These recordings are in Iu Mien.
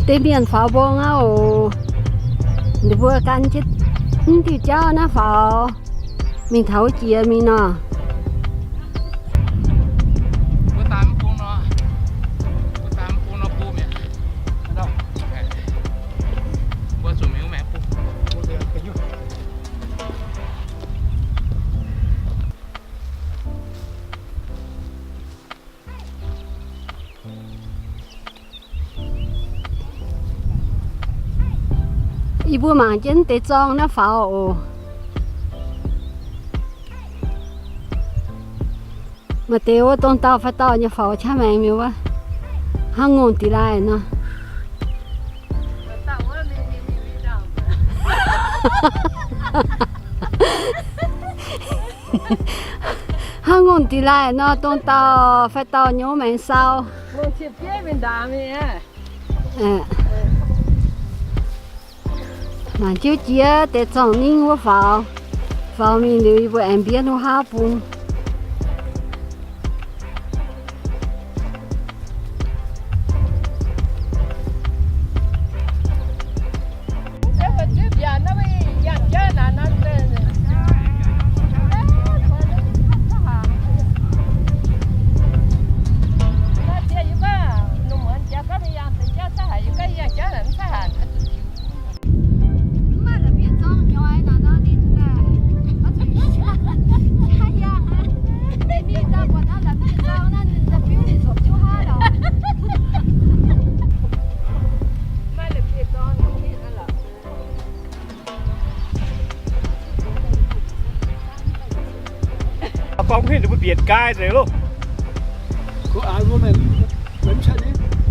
Deix mienh faaux mbong aqv oc. Ninh mbuo gan jienv mv diuh jauv naaiv faaux, mingh taux wuov jiex mingh nor. Yie mbuo mangc jienv deix zorng naaiv faaux oc. Maaih deix wuov dongh dauh fai dauh nyei faaux qaqv maengx mingh wuov, hnangv ngongh dingx laaih nor. Hnangv ngongh dingx laaih nor, dongh dauh fai dauh nyei wuov maengx sau. Mangc jienv jiex deix zorng-ningv wuov faaux. Faaux mingh liuz yie mbuo aengx mbienv wuov haav bung. Gorngv hingh ninh mbuo mbietc nqaai nzengc loh.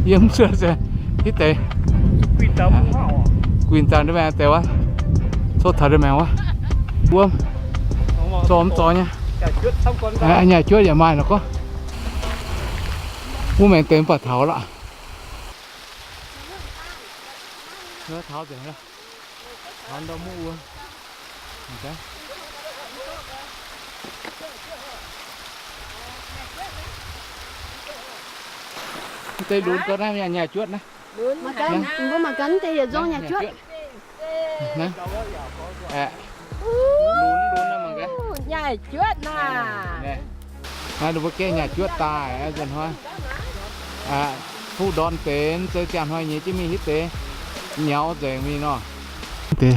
Yiem cuotv se hitv deix. Guinh daaih ndov maengx deix wuov. Coqv taux ndov maengx wuov. Wuov, zorng mv zorng nyei. Nyaah juotv yaac maaih nor gorngv. Wuov maengx deix mv baac taux lorqc. Taux nzengc. Deix lunx gau naaiv, nyaah juotv naaiv. Mbuo mangc gaax deix yietc nzorng nyaah juotv. Nyaah juotv naaiv. Naaiv ninh mbuo gaeqv nyaah juotv daaih nzunc hnoi. Fuqv ndorn deix, mv zeiz ziangh hnoi nyei jienv mingh hitv deix, nyaux nzengc mingh nor. Deix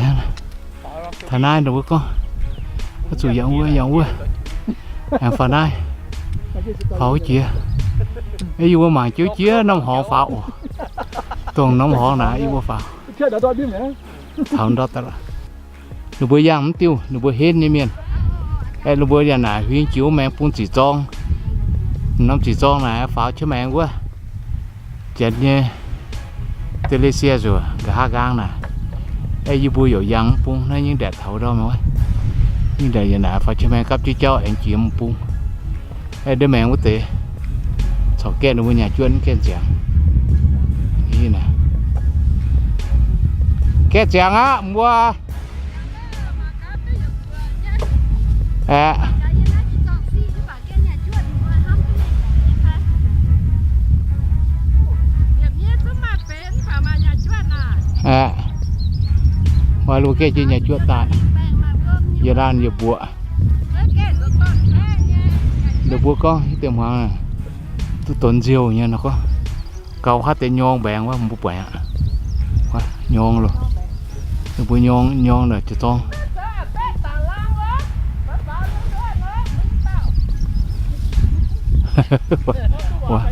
taux naaiv ninh mbuo gorngv, oix zuqc yangh wuov, yangh wuov, aengx faaux naaiv, faaux wuov jiex. Yie mbuo mangc jienv jiex norm horngz faaux oc. Dongh norm horngz naaic yie mbuo faaux. Taux ndortv daaih lorqc. Ninh mbuo yangh mv diuh, ninh mbuo henv nyei mienh. Aeqv, ninh mbuo yaac naaic huing jiex wuov maengx bung ziqc zorng. Norm ziqc zorng naaic faaux qiex maengx wuov. Janx nyei Delicious nzuoqc nqa'haav nqaang naaic. Aeqv, yie mbuo youc yangh mv bung naaiv nyingv ndaeqc taux ndorm wuov. Nyingv ndaeqc yaac naaic faaux qiex maengx gapv jienv jauv aengx jiex mv bung. Aeqv, ndeic maengx wuov deix corc gaeqv ninh mbuo nyaah juotv gaeqv nziangx. Gaeqv nziangx aqv mbuo. Aeqv, aeqv, mbuo gaeqv jienv nyaah juotv daaih. Yietc laanh yietc mbuoqc. Ninh mbuo gorngv hitv deix hmuangx duqv donx nziouh nyei nor gorngv. Gaux haav deix nyorng mbaengx wuov mbuo buatc aqv. Nyorng loh. Ninh mbuo nyorng, nyorng naaic jiex zorng. Wuov.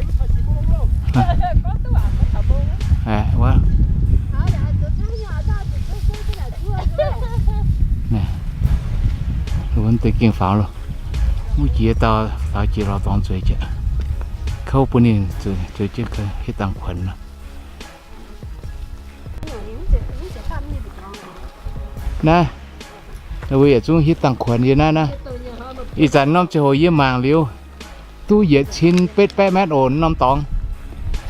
Wuov. Wuov deix gengh faaux loh. Wuov jiex dauh faaux jiex lorz dorngx zueiz jiex. Kouv bun ninh zueiz jienv kouv hitv dangh kuonx nor. Naaiv, ninh mbuo yietc zungv hitv dangh kuonx yie naaiv naaiv. Ih zanc norm ziangh hoc yie mangc liuz, duqv yietc cin betv baeqv metv oc norm dorngx.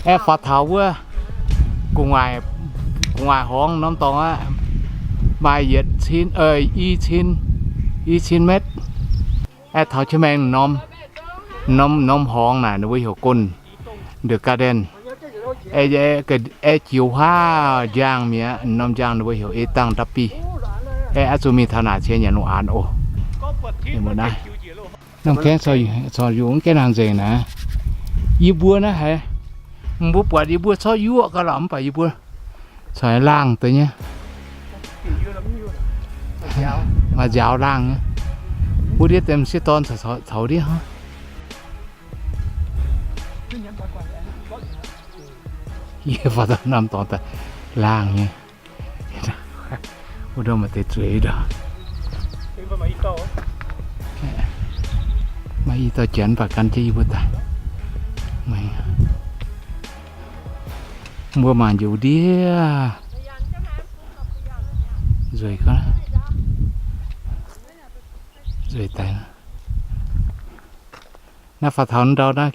Aeqv, faaux taux wuov gu'nguaaic, gu'nguaaic horngz norm dorngx aqv, maaih yietc cin, i cin, i cin metv. Aeqv, taux qiex maengx norm, norm, norm horngz naaic ninh mbuo heuc Golden Garden. aeqv, aeqv, jiux huaav njang mi'aqv. Norm njang ninh mbuo heuc ei dangh nda'bih. Aeqv, oix zuqc mingh taux naaic cien nyanc lungh aanx oc. Mbuo naaiv norm kaengx corc yungz gaengh laangh nzengc naaiv. Yie mbuo naaiv haiz, mbuo buatc yie mbuo corc yuoqv gau lorqc, mv baac yie mbuo corc laangh deix nyei. Maaih nziaaux laangh nyei. Wuov ndiev deix m'sieqv dorn caux ndiev hnangv. Yie faaux daaih norm dorngx daaih laangh nyei. Wuov ndorm maaih deix zueiz ndorm. Maaih i dauh janx mv baac gan jienv yie mbuo daaih. Mbuo mangc njoux ndiev. Nzueic gau, nzueic daic. Naaiv faaux taux ndau naaiv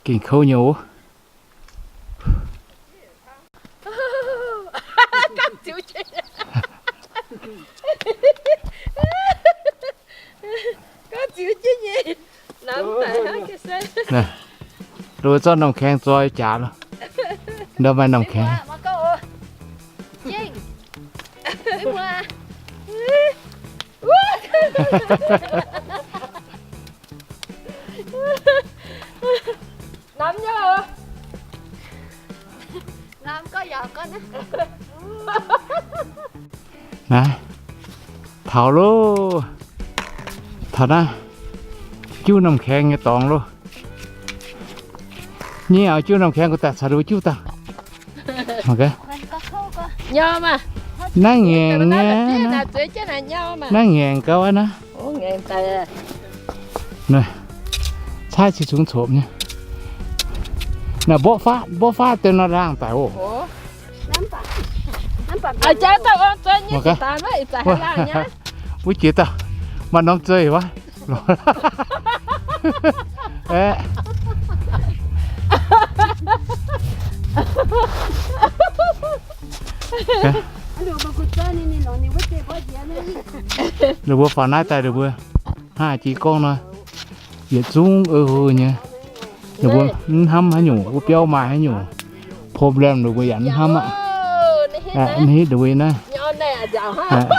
gengh kouv nyei oc. Loz zorqv norm kaengx zoi jaax loh. Ndau maaih norm kaengx. Naaiv, taux loh. Taux naaiv, juv norm kaengx nyei dorngx loh. Nyei auv, juv norm kaengx gu'nguaaic daaih caux ninh mbuo juv daaih. Naaiv ngaengc nyei, naaiv ngaengc gau aqv naaiv. Caaiv cih zungv copv nyei. Naaiv mborqv faatv, mborqv faatv deix nor laangh daic oc. Wuov jiex daaih maaih norm zeiv wuov. Aeqv, ninh mbuo faaux naaiv daaih ninh mbuo hnangv jiex gorngv nor, yietc zungv ov nyei. Ninh mbuo mv hnamv haaix nyungc, wuov biauv maaih haaix nyungc problem ninh mbuo yaac mv hnamv aqv. Ninh hitv ninh mbuo naaiv,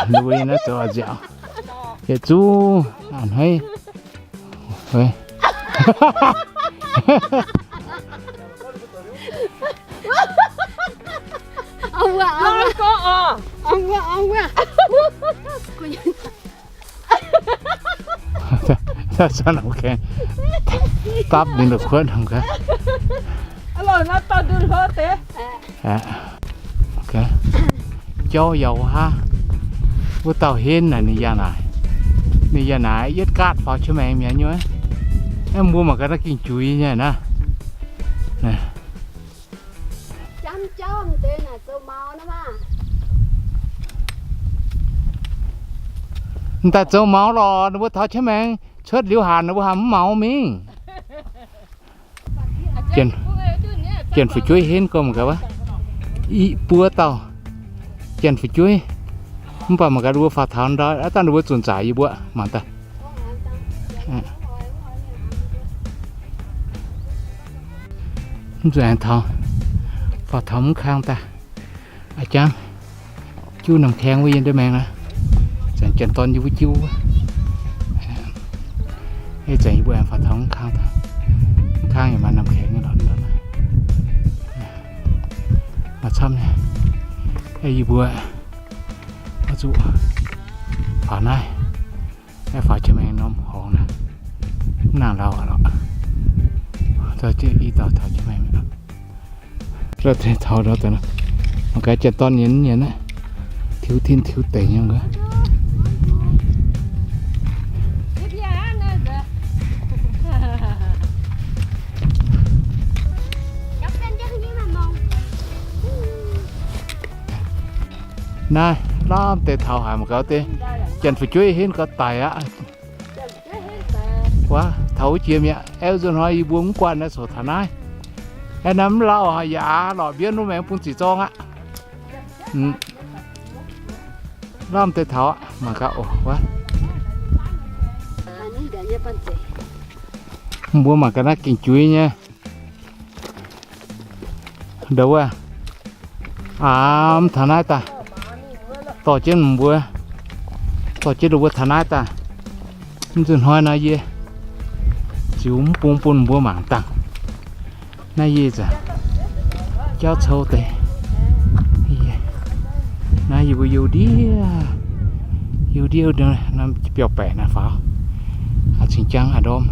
ninh mbuo naaiv zoux nziaauc, yietc zungv a'hneiv. Dapv ninh la'kuotv hnangv gaax. Jauv yaac wuov haav, wuov dauh henv naaic ninh yaac naaic, ninh yaac naaic yietv gaatv faaux qiex maengx mi'aqv nyei. Aeqv, mbuo mangc gaax naaiv ging juix nyei naaiv. M'daaih zoux maux lorqc, ninh mbuo taux qiex maengx cuotv liuz hanc, ninh mbuo haaix mv maux mingh. Janx-fu'jueiv henv gorngv mangc gaax wuov, i buo dauh janx-fu'jueiv, mv baac mangc gaax ninh mbuo faaux taux ndau, aav dangh ninh mbuo zunc zaaic yie mbuo mangc daaih. Mv zuqc aengx taux, faaux taux mv kang daaih. A'jangv, juv norm kaeng wuov yie ndiev maengx naaiv, zanc janx-dorn yie mbuo jiuv wuov. Ih zanc yie mbuo aengx faaux taux mv kang daaih. Mv kang yaac maaih norm kaeng nyei lorqc. Maaih camv nyei. Yie mbuo oix zuqc faaux naaiv, aengx faaux qiex maengx norm horngz naaiv, mv nangc lauh aqv lorqc. Zoux jienv i dauh taux qiex maengx. Mangc gaax janx-dorn nyienz nyienz aqv, tiux tin tiux deic nyei mangc gaax. Naaiv lamh deix taux haic mangc gaax deix, janx-fu'jueiv henv gau daic aqv. Wuov taux wuov jiex mi'aqv, aeqv, nzunc hnoi yie mbuo mv guanh naaiv coc taux naaiv. Aeqv, naaiv mv lauh yaac lorqc mbienv wuov maengx bun ziqc zorng aqv. Lamh deix taux aqv, mangc gaax oc wuov. Mbuo mangc gaax naaiv gengh juix nyei. Ndau wuov, aa, mv taux naaiv daaih, dorh jienv mbuo, dorh jienv ndau wuov taux naaiv daaih. Mv nzunc hnoi naaiv yie ziux mv bung bun mbuo mangc dangh. Naaiv yie za'gengh jauv cou deix. Naaiv yie mbuo you ndiev, you ndiev norm biauv-baeqc naaiv faaux, cingx jangv haaix ndorm.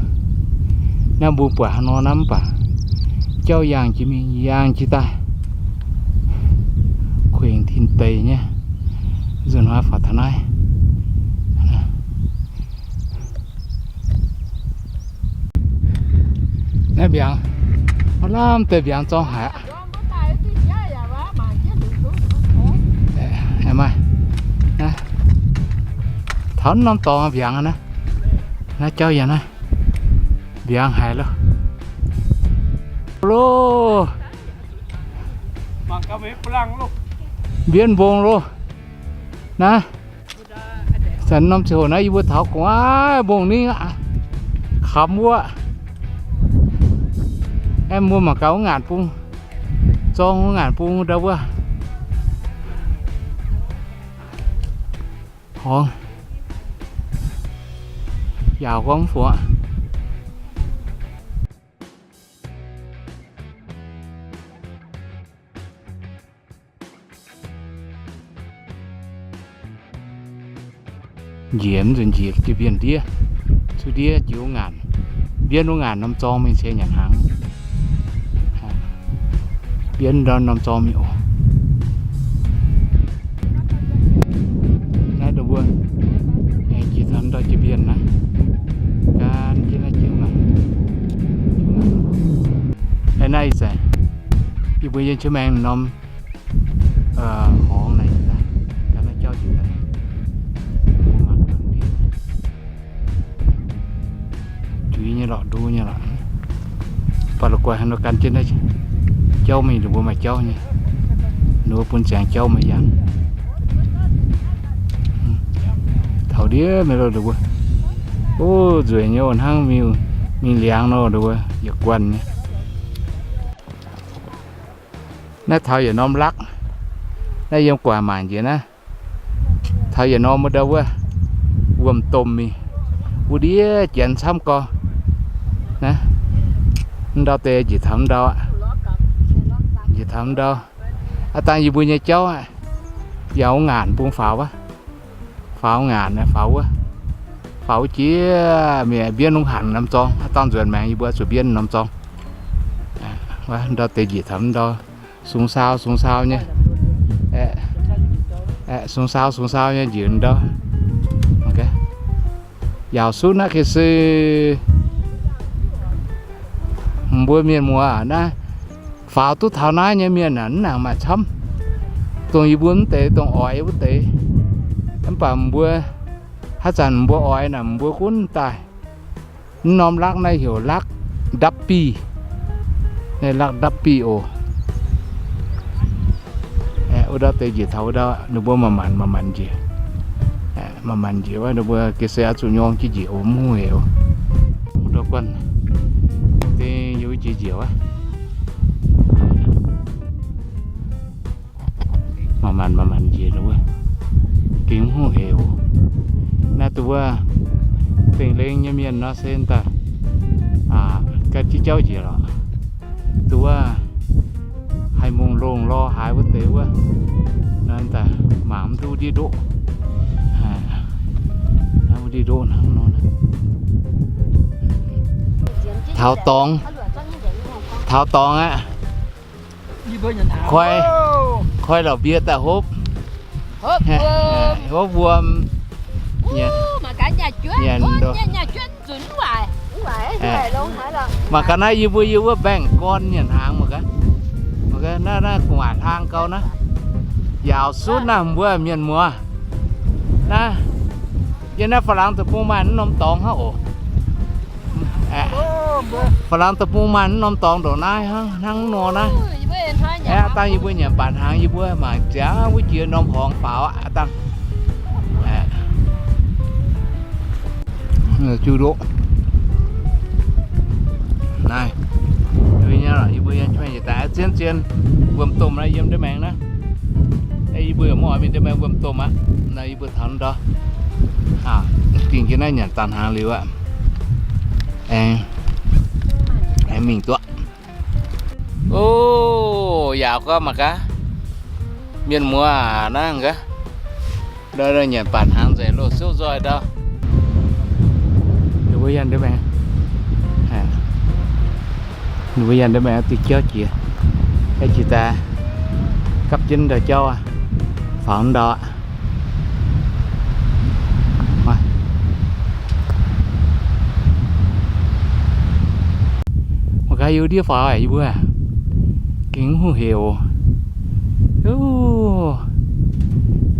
Naaiv mbuo buatc haaix nor naaiv mv baac jauv yangh jiex mingh yangh jiex daaih, kuinx tin deic nyei. Nzunc hnoi faaux taux naaiv. Naaiv mbiaangx, lamh deix mbiaangx zorng haic aqv. Maaih, taux norm dorngx mbiaangx naaiv, naaiv jauv yaac naaiv mbiaangx haic loh. Loh, mbienv mbong loh. Naaiv zanc norm ziangh hoc naaiv yie mbuo taux gu'nguaaic mbong ningv aqv, kamx wuov. Aeqv, mbuo mangc gaax wuov ngaanc bung, zorng wuov ngaanc bung ndau wuov. Horngz, yaauc gorngv mv fungx aqv. Njiec mv nzunc njiec jiex mbienv ndiev, cuotv ndiev jiex wuov ngaanc, mbienv wuov ngaanc norm zorng mingh cingx nyanc hnaangx. Mbienv ndau norm zorng mingh oc. Naaiv ndau mbuo aengx jiex taux ndau jiex mbienv naaiv, gan jienv naaiv jiex wuov ngaanc. Naaiv ih zanc yie mbuo yiem jienv maengx norm horngz naaic, gan naaiv jauv jiex daaih. Juiz nyei lorqc, ndu nyei lorqc. Baac la'guaih haaix nor gan jienv naaiv jauv mingh, ninh mbuo maaih jauv nyei. Ninh mbuo bun ziangx jauv maaih yangh. Taux ndiev mingh loh ninh mbuo. O, nzueic nyei oc, hnangv mingh liangx nor ninh mbuo yietc guanh nyei. Naaiv taux yietc norm lakv, naaiv yiem gu'nguaaic maanc njiec naaiv. Taux yietc norm wuov ndau wuov, wuom-domh mingh, wuov ndiev janx camv gorx. Naaiv, mv ndau deix njiec taux mv ndau aqv. Njiec taux mv ndau. Aav dangh yie mbuo nyei jauv aqv, yaac wuov ngaanc bung faaux wuov. Faaux ngaanc, faaux wuov, faaux wuov jiex mienh mbienv lungh hanc norm zorng. Aav dangh nzuonx maengx yie mbuo zuqc mbienv norm zorng. Ndau deix njiec taux mv ndau, sung saau sung saau nyei, sung saau sung saau nyei njiec ndau. Yaauc sutv naaiv gengh se mbuo mienh muoz naaiv, faaux duqv taux naaiv nyei mienh aah, mv nangc maaih camv. Dongh yie mbuo mv deix, dongh oix wuov deix. Mv baac mbuo haaix zanc mbuo oix naaic, mbuo gunv daaih. Mv norm lakv naaiv heuc lakv ndapv bih. Naaiv lakv ndapv bih oc. Wuov ndau deix njiec taux wuov ndau, ninh mbuo manc-manc manc-manc njiec. Manc-manc njiec wuov, ninh mbuo gengh se oix zuqc nyorng jienv njiec oc, mv hungh hec oc. Wuov ndau guanh deix yie mbuo njiec njiec wuov. Manc-manc manc-manc njiec wuov, gengh mv hungh hec oc. Naaiv duqv wuov, dengh lengh nyei mienh nor se daaih gan jienv jauv njiec lorqc. Duqv wuov, haih mungh longh lorh haaix wuov deix wuov, nor daaih mangc mv duqv ndiev ndoqv. Ndiev ndoqv hnangv nor. Taux dorngx, taux dorngx aqv. Koi, koi lorqc mbie daaih hopv. Hopv wuom. Mangc gaax naaiv yie mbuo yie wuov mbaengx gorn nyanc hnaangx mangc gaax. Mangc gaax naaiv, naaiv gu'nguaaic hlang gau naaiv. Yaauc sutv naaiv mbuo mienh muoz. Naaiv, yiem naaiv Faalaangx deic-bung maaih norm dorngx hnangv oc. Faalaangx deic-bung maaih norm dorngx ndongc naaiv hnangv, hnangv nor naaiv. Aav dangh yie mbuo nyanc baac hnaangx yie mbuo mangc ziangx wuov jiex norm horngz faaux aqv dangh. Juv ndoqv. Naaiv, yie mbuo yiem jienv daaih Zien-zien wuom-domh naaiv yiem ndiev maengx naaiv. Yie mbuo yaac mv oix mingh ndiev maengx wuom-domh aqv. Naaiv yie mbuo taux ndau, dingh jienv naaiv nyanc daaih hnaangx liuz aqv, aengx mingh duqv. O, yaauc gorngv mangc gaax, mienh muoz aac, naaiv gaax, nyanc baac hnaangx nzengc loh, siouv nzoih ndau. Ninh mbuo yiem ndiev maengx, ninh mbuo yiem ndiev maengx diuh jauv jiex, jiex daaih gapv jienv ndau jauv aqv, faaux ndau aqv. Mangc gaax yie ndiev faaux aqv, yie mbuo gengh mv hungh hec oc.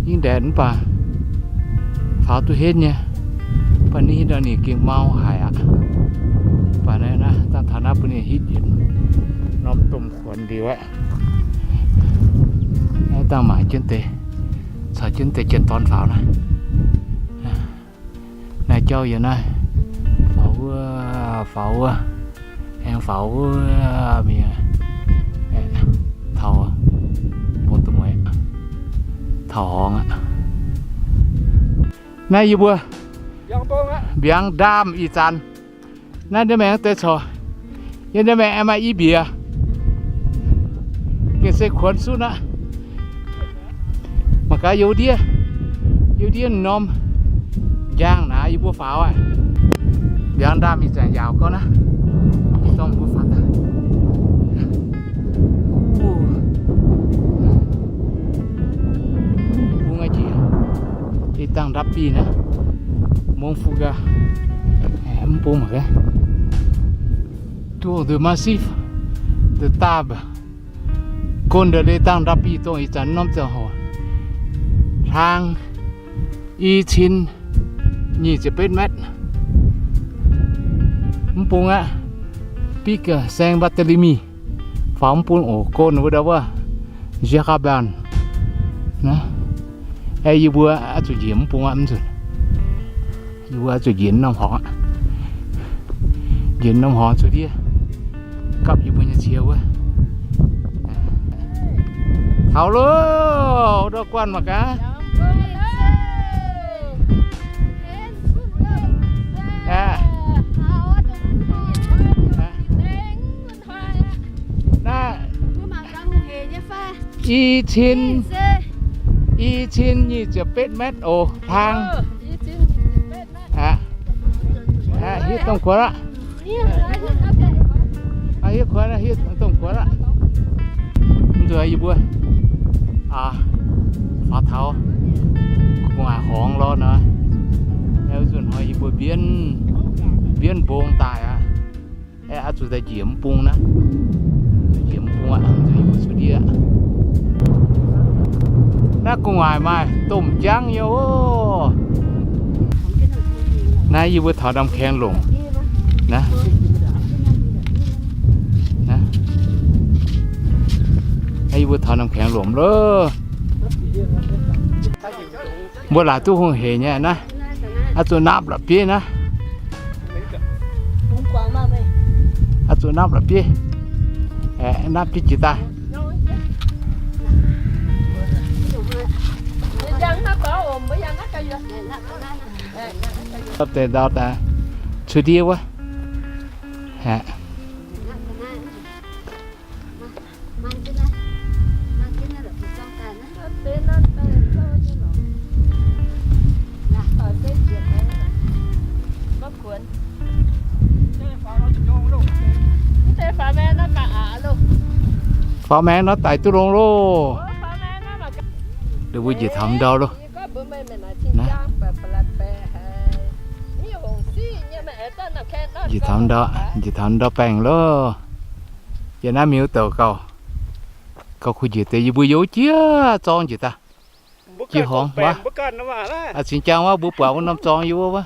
Yie ndaetv mv baac faaux duqv henv nyei, mv baac ninh ndau ninh gengh mau haic aqv. Mv baac naaiv dangh taux naaiv bun ninh hitv yietc norm domh kuonx liuz aqv. Naaiv dangh maaiz jienv deix, caux jienv deix janx-dorn faaux naaiv. Naaiv jauv yiem naaiv faaux wuov, faaux wuov, aengx faaux wuov mingh, taux mbong da'mueiz, taux horngz aqv. Naaiv yie mbuo mbiaangx ndaamv ih zanc. Naaiv ndiev maengx deix corc, yiem ndiev maengx aengx maaih i mbiex, gengh se kuonx sutv aqv. Mangc gaax youz ndiev, youz ndiev norm njang naaiv yie mbuo faaux aqv. Mbiaangx ndaamv ih zanc yaauc gauh naaiv, dorh mbuo faaux daaih. Bung aqv jiex, ih dangh ndapv bih naaiv, mungv fuqv gaax, mv bung mangc gaax. Tour de massif de Tarbes. Gon ndeic-leiz dangh ndapv bih dongh ih zanc norm ziangh hoc, hlang i cin nyic ziepc betv metv. Mv bung aqv, Pic Saint-Barthélemy, faaux mv bung oc, gon wuov ndau wuov, Gérabin. Aeqv, yie mbuo oix zuqc njiec mv bung aqv, mv nzunc. Yie mbuo oix zuqc njiec norm horngz aqv. Njiec norm horngz cuotv ndiev gapv yie mbuo nyei cie wuov. Taux loh, ndau guanh mangc gaax. Naaiv i cin, i cin nyic ziepc betv metv oc, hlang. Aqv, hitv domh kuonx aqv. Hitv kuonx, hitv domh kuonx aqv. Mv nzuonx yie mbuo faaux taux gu'nguaaic horngz lorqc nor, nzunc hnoi yie mbuo mbienv, mbienv mbong daaih aqv. Aeqv, oix zuqc daaih njiec mv bung naaiv. Zuqc njiec mv bung aqv, zuqc yie mbuo cuotv ndiev aqv. Naaiv gu'nguaaic maaih domh jaangv nyei oc. Naaiv yie mbuo taux norm kaengx lomc. Naaiv, naaiv yie mbuo taux norm kaengx lomc loh. Mbuo laaic duqv hungh hec nyei naaiv. Oix zuqc napv la'bieiv naaiv. Oix zuqc napv la'bieiv. Aeqv, napv jienv jiex daaih. Deix ndau daaih cuotv ndiev wuov. Faaux maengx nor daic duqv longx loh. Ninh mbuo njiec taux ndau loh. Njiec taux ndau, njiec taux ndau baengh loh. Yie naaiv miuc douc gauh, gauh kuh njiec deix yie mbuo youz jiex zorng njiec daaih. Jiex horngz wuov. Cingx jaang wuov mbuo buatc wuov norm zorng yie wuov wuov.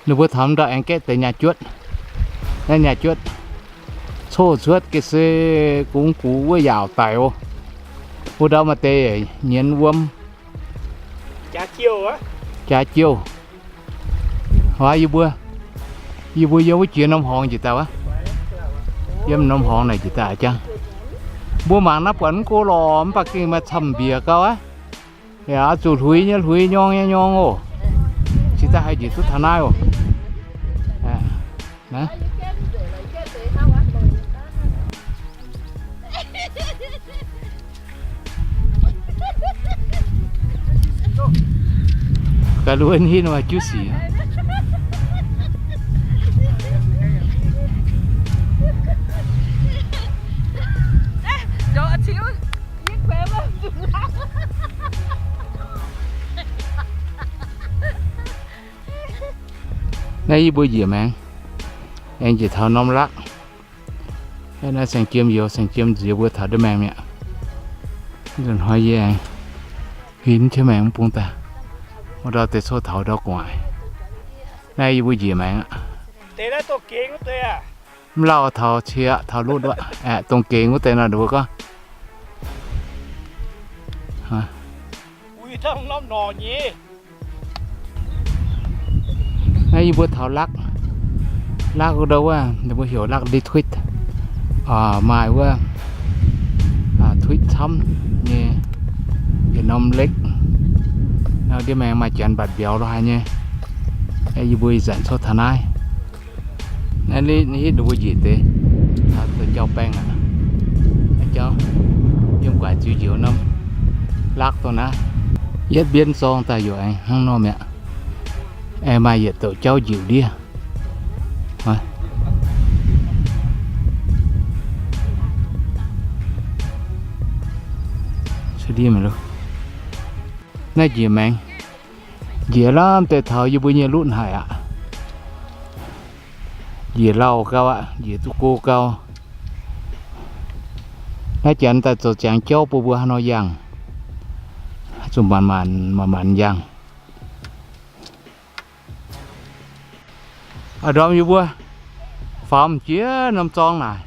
Ninh mbuo taux ndau aengx gaeqv deix nyaah juotv. Naaiv nyaah juotv coh cuotv ga'sie gungx gux wuov yaauc daic oc. Wuov ndau maaih deix nyienz wuom. Jaax jouh. Aa, yie mbuo, yie mbuo yiem wuov jiex norm horngz njiec daaih wuov. Yiem norm horngz naaic njiec daaih jangv. Mbuo mangc naaiv buatc mv go lorqc, mv baac gengh maaih camv mbiec gau aqv. Yaac oix zuqc hluix nyei hluix, nyorng nyei nyorng oc. Cingx daaih haih njiec duqv taux naaiv oc. Ga'luonx hitv maaih juicy. Naaiv yie mbuo njiec maengx, aengx njiec taux norm lakv. Naaiv saeng-jiem youz, saeng-jiem nziex mbuo taux ndiev maengx mi'aqv. Nzunc hnoi yie aengx huin jienv maengx mv bung daaih, wuov ndau deix coqv taux ndau gu'nguaaic. Naaiv yie mbuo njiec maengx aqv. Mv lauh taux cie aqv, taux lutv aqv. Aeqv, dongh gengx wuov deix nor, ninh mbuo gorngv. Naaiv yie mbuo taux lakv, lakv wuov ndau wuov, ninh mbuo heuc lakv Detroit, maaih wuov Detroit camv nyei yietc norm lake. Ndiev maengx maaih janx mbatc mbiauz lo haaix nyei. Yie mbuo ih zanc coqv taux naaiv. Naaiv hitv ninh mbuo njiec deix, taux deix jauv-baengh aqv. Jauv yiem guaaic ziux njiec norm lakv dongh naaiv. Yietv mbienv zorng daaih yaac aengx hnangv nor mi'aqv. Aengx maaih yietc douc jauv njiec ndiev. Naaiv njiec maengx, njiec lamh deix taux yie mbuo nyei lutv haic aqv. Njiec lauh gau aqv, njiec duqv go gau. Naaiv janx daaih zoux ziangx jauv bun mbuo haaix nor yangh, zuqc manc manc manc manc yangh. A'ndorm yie mbuo faaux m'jiex norm zorng naaic,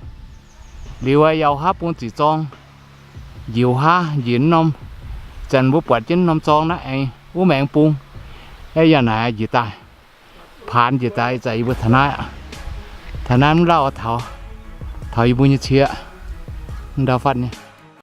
liuz yaac hapv bung ziqc zorng, njiec haav njiec norm. Zanc mbuo buatc jienv norm zorng naaiv aengx wuov maengx bung, yangh naaic njiec daaih, paanx njiec daaih. Ih zanc yie mbuo taux naaiv, taux naaiv mv lauh taux, taux yie mbuo nyei cie, ndau fatv nyei.